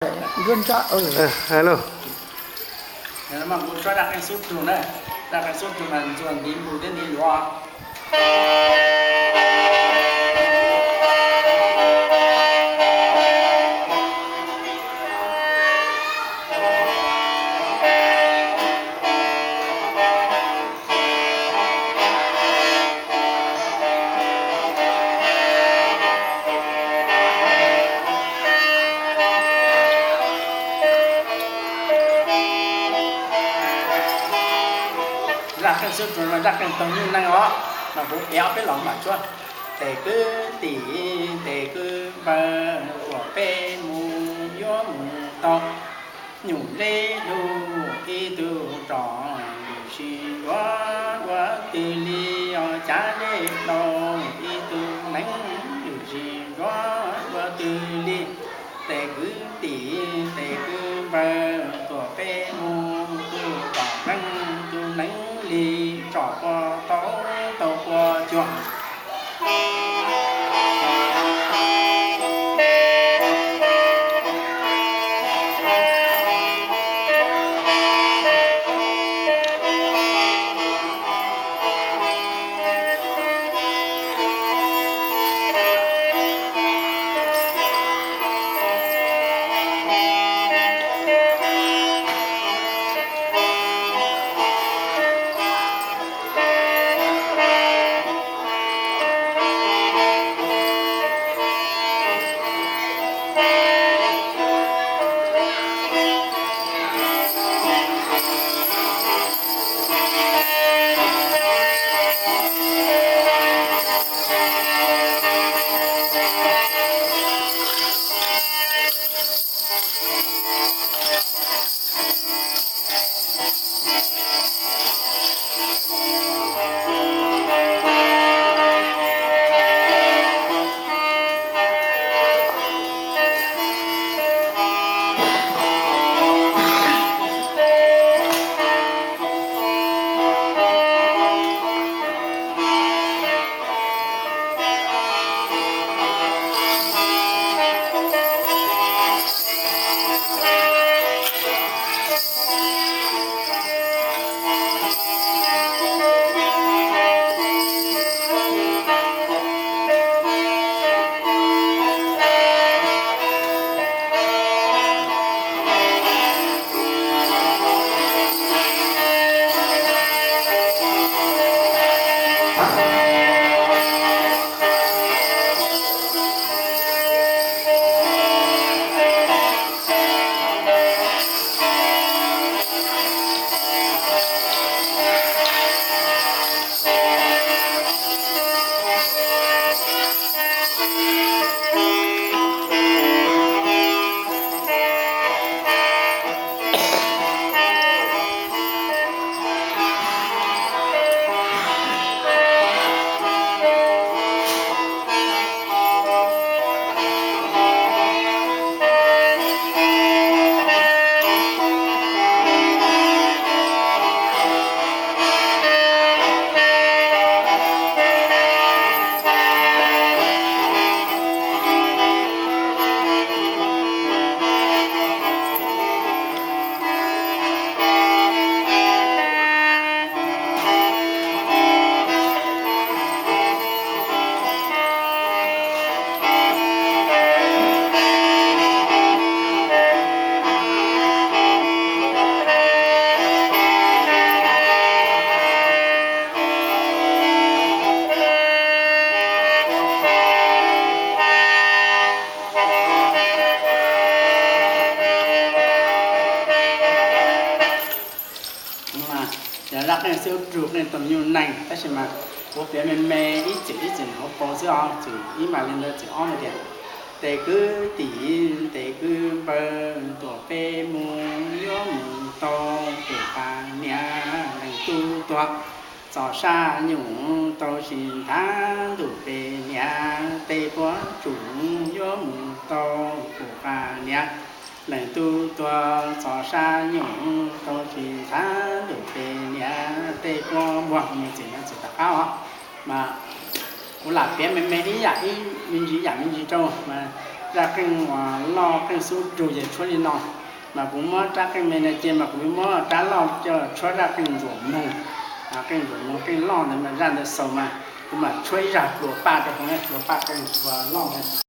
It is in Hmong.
Nruab nrab, hello. Kuv tso daj qeej xub rug na, daj qeej xub rug mas ntxuag ntiv npus thiab ntiv luav. Daj qeej xub rug mas daj qeej tau nyuj neej os, mas kuv piav ob peb los mam tsuab. Tes kwv tij tes kwv npawg, tuam peb mus yuav mus tau nyuj zeb lug ib tug roj, yus tsis ntsuav dua twg li, os cav zeb dau ib tug neev, yus tsis ntsuav dua twg li. Tes kwv tij tes kwv npawg, tuam peb mus tus roj neeb, tus neev li tsom pua tau, tau pua cuag. Yog dab qeej xwb rug qeej tau nyuj neej, tab sis mas kuv piav me me ib txwm ib txwm hauv paus xwb os, txwm ib mas li ntawd txwm ob no tias, tes kwv tij tes kwv npawg, tuam peb mus yuav mus tau pem pas niam, leej tub tuag txog sab nyuj tau sis nthav ntuj pem niam, tej puab tsum yuav mus tau pem pas niam, leej tub tuag txog sab nyuj tau sis nthav ntuj pem niam, tej puab muag me txwm no txwm tom qab os. Mas kuv lam piav me me ib yam ib me ntsis ib yam me ntsis rau mas Zaj qeej uas loj qeej xub rug ces tshuab li no, mas kuv muab rab qeej me no cia mas kuv muab rab loj coj tshuab zaj qeej ntsuam moog. Qeej ntsuam moog qeej loj ntawd mas zaj ntawd xaus mas kuv mam tshuab ib zaj pluas paj rau hauv ne, pluas paj qeej pluas loj ntawd.